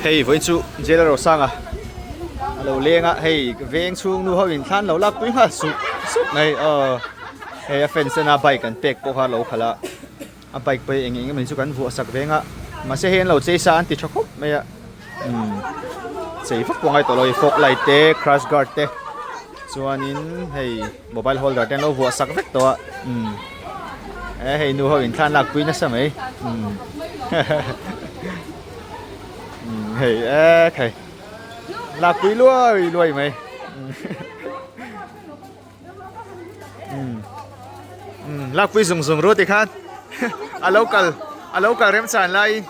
Hei vawiin chu Jail Rosanga a lo leng a, hei veng chhung nu ho in thlan lo lak pui nghal sup sup mai aw hei a fans en a bike an pek pawh kha a lo khalh a, a bike pawh hi eng eng emaw chu kan vuah sak veng a, mahse hei an lo chei sa an ti tha khawp mai a umm chei vak pawh a ngai tawh lo hei fog light te crash guard te chuanin hei mobile holder te an lo vuah sak vek tawh a umm e hei nu ho in thlan lak pui nasa mai umm umm hei e khai lak pui luai luai mai umm umm lak pui zung zung ru tikhan a lo kal a lo kal remchan laiin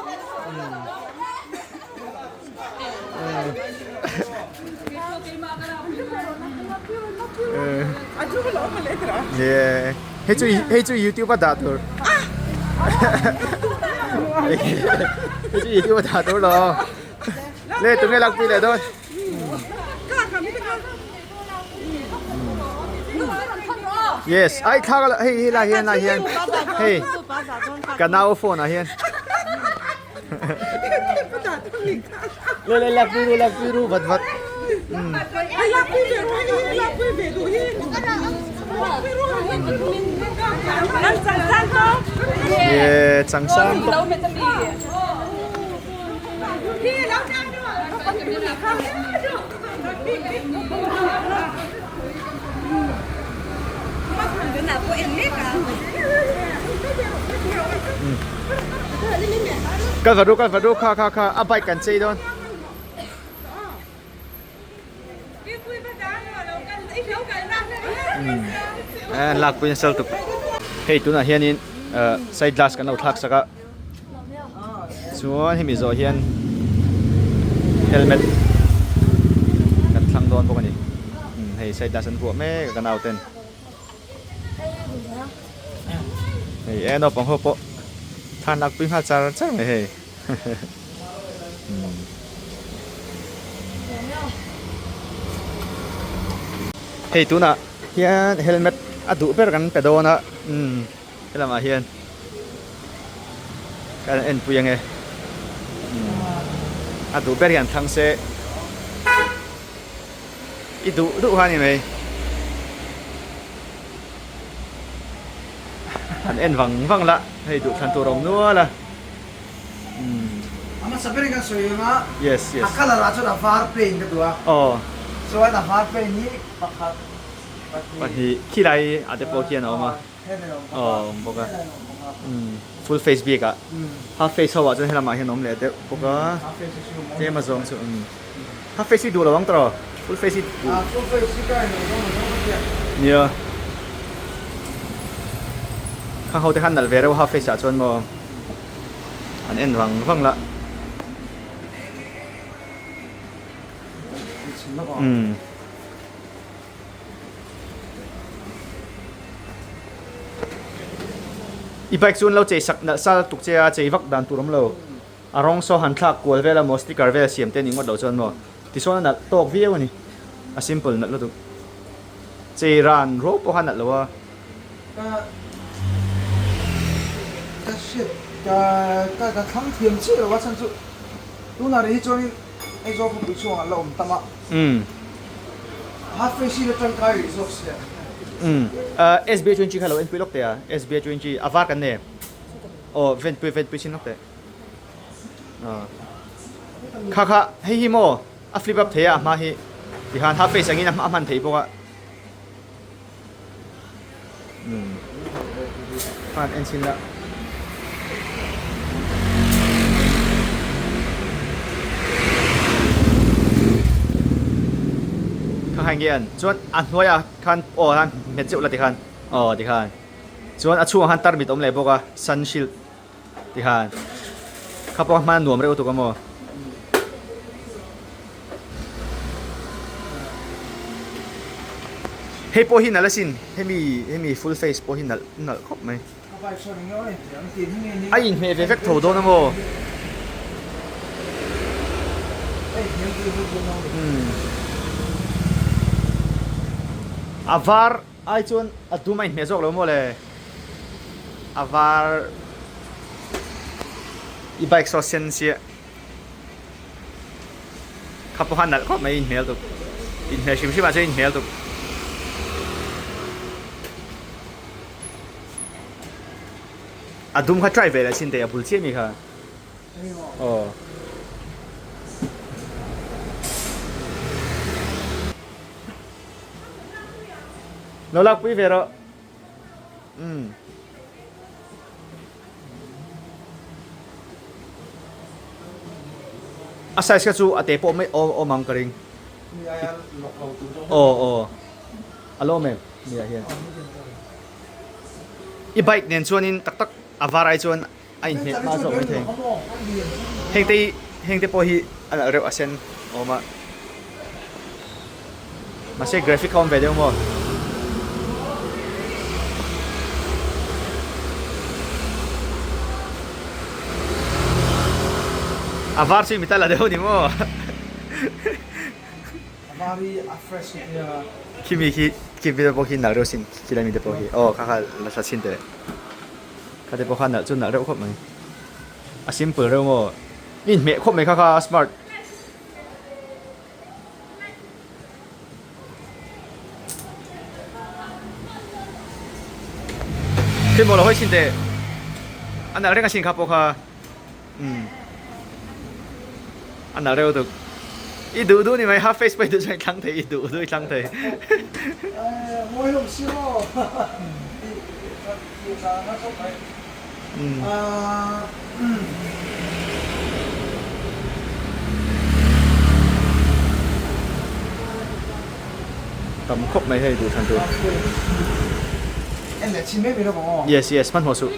umm Hei chu hei chu youtube a dah tur hei chu youtube a dah tur lo le tunge lakpui leh dawn yes ai thla ka hei hei lai hian lai hian hei ka nau phone ah hian Le le lak pui ru lak pui ru vat vat. Ye chang sang to. Kal vat ru kal vat ru kha kha kha a bike kan chei dawn. An lakpui nasa lutuk. Hei tunah hianin side glass kan lo thlak sak a. Chuan hemi zawh hian helmet kan thlang dawn bawk a ni. Hei side glass an vuah mek a ka nauten. Hei e naupang ho pawh thlan lak pui nghal char char mai hei. Hei tunah hian helmet a duh ber kan pe dawn a helamah hian kan en pui ange a duh ber hian thlang se i duh duh kha a ni mai an en vang vang la hei duh thlan tur a awm nual a. A hmasa berin kan sawi ang a, Yes, yes. a colour ah chuan a var plain ka duh a. Aw. Chuan a var plain hi pakhat, pahnih. Pahnih, khilai ah te pawh khian a awm a. Helai a awm bawk a. Aw, a awm bawk a. Helai a awm bawk a. Umm, full face bik ah. Half face ho ah chuan helamah hian a awm leh deuh bawk a. Half face hi chu awm. Tlem a zawng chu umm. Half face hi duh lo ang tawh raw? Full face hi duh. Ah, full face hi ka inawm dawn lo dawn ka tia. Nia. Khang ho te khan nalh ve reuh half face ah chuan maw. An en vang vang la. Umm. I bike chu an lo chei sak nalh sal tuk che a, chei vak dan tur awm lo. A rawng saw han thlak kual vel a maw sticker vel siam te a ni ngawt lo chuan maw tichuan a nalh tawk viau a ni. A simple nalh lutuk. Chei ran ruau pawh kha a nalh lo a. Ka ka hriat ka ka ka thlang thiam chiah lo a chhan chu tunah rih hi chuanin Aizawl khawpui chhungah an la awm tam a. Half face hi la tangkai rih zawk sia. Umm SBA 20 kha lo enpui lawk teh a SBA 20 a var kan nei aw venpui venpui chin lawk teh. Kha kha hei hi maw a flip up thei a a hma hi tihan half face angin a hman theih bawk a khan en chhin la kha kha nge an chuan a hnuaiah khan aw khan hmet zeuh la tikhan aw tikhan chuan a chhungah khan tarmit awm leh bawk a sun shield Tikhan kha pawh hman a nuam reuh tuk a maw? Hei pawh hi nalh asin, hemi hemi full face pawh hi nalh nalh khawp mai. A inhmeh ve vek tho dawn a maw? A var ai chuan a dum a inhmeh zawk lo maw le? A var i bike saw sen sia. Kha pawh kha nalh khawp mai inhmel tuk. Inhmel hrim hrim ah chuan inhmel tuk. A dum kha try ve leh chin teh a bul chiah mi kha. Aw. Lo lak pui ve rawh. Umm. A size kha chu a te pawh mai awm ang ka ring. Aw aw. A lawm em nia hian. I bike nen chuanin tak tak a var ai chuan a inhmeh hma zawk mai thei. Heng te hi heng te pawh hi a nalh reuh a sen a awm a. Mahse graphic kha awm ve deuh maw? A var chu i mit a la deuh ni maw? A var hi a fresh ka tia. Khimi khi khi video pawh khi nalh reuh sin khilai mi te pawh khi aw kha kha la hla chhin teh. Kha te pawh kha nalh chu nalh reuh khawp mai. A simple reuh maw? I inhmeh khawp mai kha kha a smart. Khi maw lo hawi chhin teh. A nalh reng a sin kha pawh kha. Umm. A nalh reuh tuk. I duh duh ni mai half face pawh i duh chuan i thlang thei i duh duh i thlang thei. Mawi hlawm si maw. Tam khawp mai hei duh than tur. Yes yes hmanhmawh suh.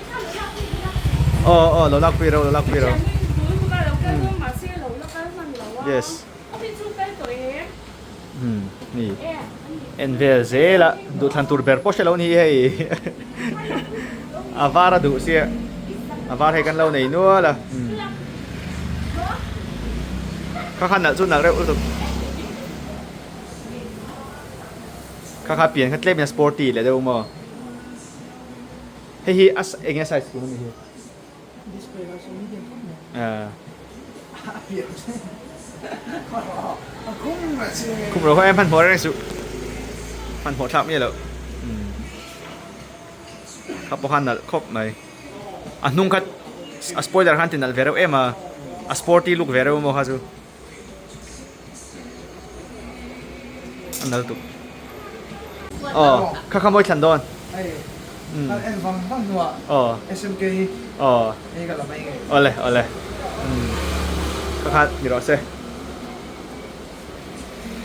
Aw aw lo lak pui ro lo lak pui ro. Yes. Umm ni en vel zel a duhthlan tur ber pawh hre lo ni hei a var a duh sia a var hei kan lo nei nual a umm kha kha nalh chu nalh reuh lutuk kha kha pian kha tlem in a sporty leh deuh maw hei hi a eng nge size tur a ni hi. Khum ro em hmanhmawh reng suh hmanhmawh thlak miah loh kha pawh kha nalh khawp mai a hnung kha a spoiler khan ti nalh ve reuh em a a sporty look ve reuh maw kha chu a nalh tuk aw kha kha mawi thlan dawn. Aw aw awle awle ka kha ni rawh se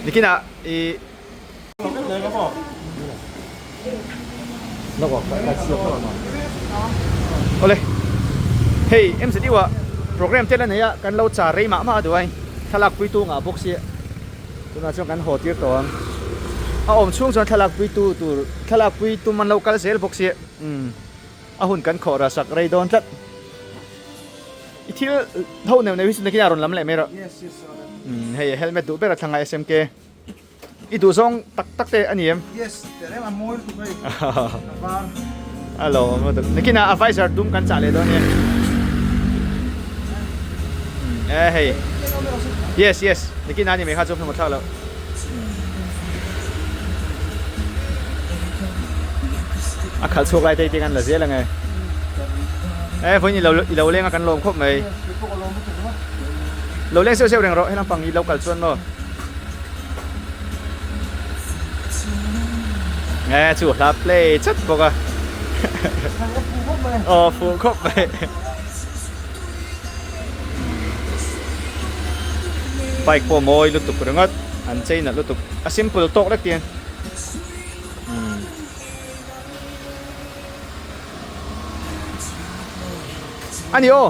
nikinah i awle hei MZU ah program te la nei a kan lo char rei mah mah a duai thlalak puitu ngah bawk sia. Tunah chuan kan haw tir tawh ang. A awm chhung chuan thlalak pui tu tur thlalak pui tum an lo kal zel bawk sia. Umm a hun kan khawh rah sak rei dawn tlat. I thil tho neuh neuh hi chu nakin a rawn lam leh mai rawh. Umm hei helmet duh ber a thlang a SMK. I duh zawng tak tak te a ni em? Yes, teh reng a mawi lutuk hei. A var. A lo awm lutuk. Nakin ah a visor dum kan chah leh dawn nia. E hei. Yes yes. Nakin ah ni mai kha chu hmu thlak loh. A khalh chhuak lai te te kan la zel ange. E vawiin i lo i lo leng a kan lawm khawp mai. Lo leng seuh seuh reng rawh helam pang i lo kal chuan maw. Nge chu hla play chat bawk a. Aw fuh khawp mai. Bike pawh mawi lutuk ringawt an chei nalh lutuk a simple tawk lek tiang. Ani aw.